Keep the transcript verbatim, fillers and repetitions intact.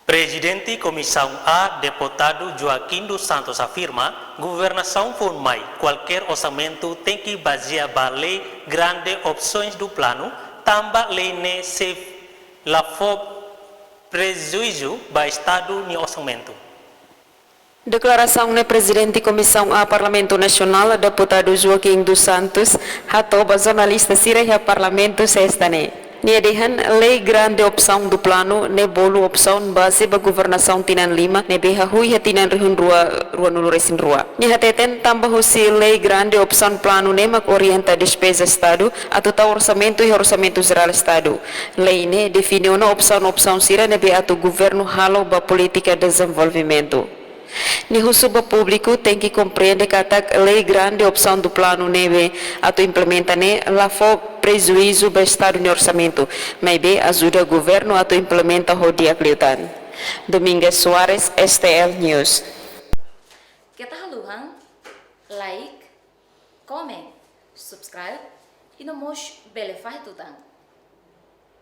Prezidente Komisaun A, Deputadu Joaquim dos Santos afirma, governasaun foun mai kualkér orsamentu tenke bazeia ba lei grande opções do plano, tanba lei ne'e sei la fó prejuízu ba Estadu nia orsamentu. Deklarasaun ne'e Prezidente Komisaun A Parlamentu Nasionál, Deputadu Joaquim dos Santos, hato'o ba jornalista sira iha Parlamentu Sesta ne'e. Nia dehan, lei grande opção do plano ne'e bolu opsaun baze ba governasaun tinan lima ne'ebé hahú iha tinan rihun rua ruanulu resin rua. Nia hateten tanba husi lei grande opção plano ne'e mak orienta despeza Estadu atu tau orsamentu iha Orsamentu Jerál Estadu. Lei ne'e define ona opsaun-opsaun sira ne'ebé atu governu halo ba polítika dezenvolvimentu. Nia husu ba públiku tenke komprende katak lei grande opção do plano ne'ebé atu implementa ne'e la fó prejuízu ba Estadu nia orsamentu, maibé ajuda governu atu implementa ho di'ak liután. Domingas Soares, S T L News. Keta haluha like, comment, subscribe, i no mós bele fahe tutan.